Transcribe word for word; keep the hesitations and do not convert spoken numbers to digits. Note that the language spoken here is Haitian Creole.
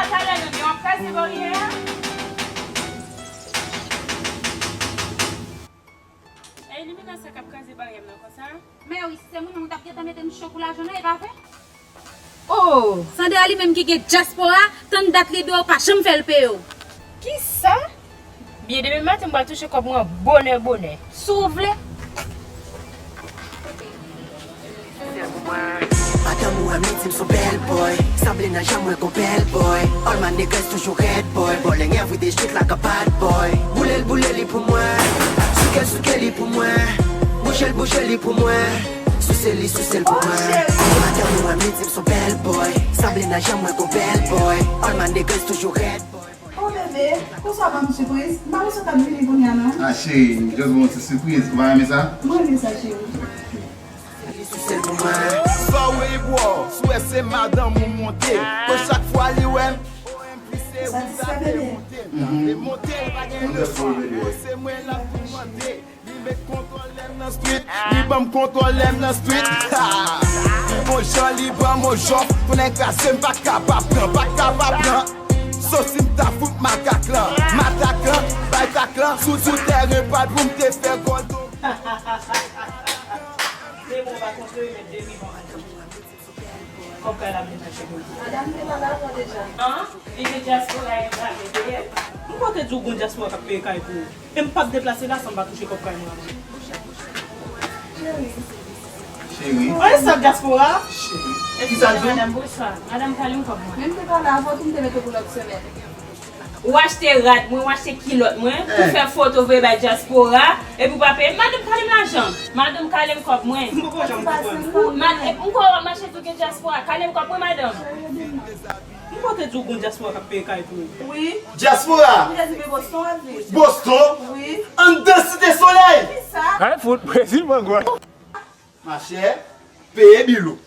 Talè, non, w ap kraze baryè a. Ey, limena sa k ap kraze baryè m nan konsa. Men wi, si se mwen menm, ou t ap gentan mete m cho pou lajan nan, e pa vre? Oh! Sandra li menm ki gen dyaspora, tann dat li dwe, ou pa janm fè l peye w. Kisa? Byen, demen maten m pral touche kòb mwen bonè bonè. Si w vle. Madanm ou wè m li di m s on bèl boy. Sanble nan janm wè gon bèl boy. All my niggas toujou red boy. Bowling every day street like a bad boy. Boule l, boule li pou mwen. Souke l, souke li pou mwen. Bouje l, bouje li pou mwen. Souse li, souse l pou mwen. Madanm ou wè m li di m s on bèl boy. Sanble nan janm wè gon bèl boy. All my niggas toujou red boy. Oh bebe, konswa ban m sipriz. M pa panse w t ap vini kounye a non. Ah cheri, m just ba w yon ti sipriz. Ou pa renmen sa? Mwen renmen sa cheri. Sou sèl pou mwen. Sa w wè bro, si w wè se madanm ou monte. Kon chak fwa li wè m. Satisfè bebe. Monte, monte, pa gen leson. Se mwen l ap tou mande. Li met kontwòl lè m nan street, li ban m kontwòl lè m nan street. Ha! Li bon jan, li ban m on jòf, tounen kraze m pa kapab pran, pa kapab pran. Soti m ta fout makak lan, matak lan, bay tak lan, sou sou tèren pa l pou m te fè gòl do. Demen w pa kontre, men demen w pa kontre. Kòb kay la vin nan chèk mwen. Madanm te pale avè w deja. An? Li gen dyaspora e brave deyè. M kote di w gon dyaspora k ap peye kay pou ou. E m p ap deplase la san m pa touche kòb kay mwen avan. Cheri. Cheri. An e sa dyaspora? Cheri. Kisa l di w? Madanm, bonswa. Madanm, kale m kòb mwen. Men m te pale avè w tou, m te mete w pou lòt semèn. Ou achte rad mwen, ou achte kilòt mwen, pou fè foto voye bay dyaspora, epi ou pa peye m. Madanm, kale m lajan. Madanm, kale m kòb mwen. M poko janm konprann. Ou, mad-, e, m kwè w ap mache di w gen dyaspora. Kale m kòb mwen, madanm. M kote di w gon dyaspora k ap peye kay pou ou. Wi. Dyaspora? M te di men Boston w ap viv. Boston? Wi. Anndan Site Solèy? Kisa? Ay fout, Brezil mangway. Machè, peye bil ou.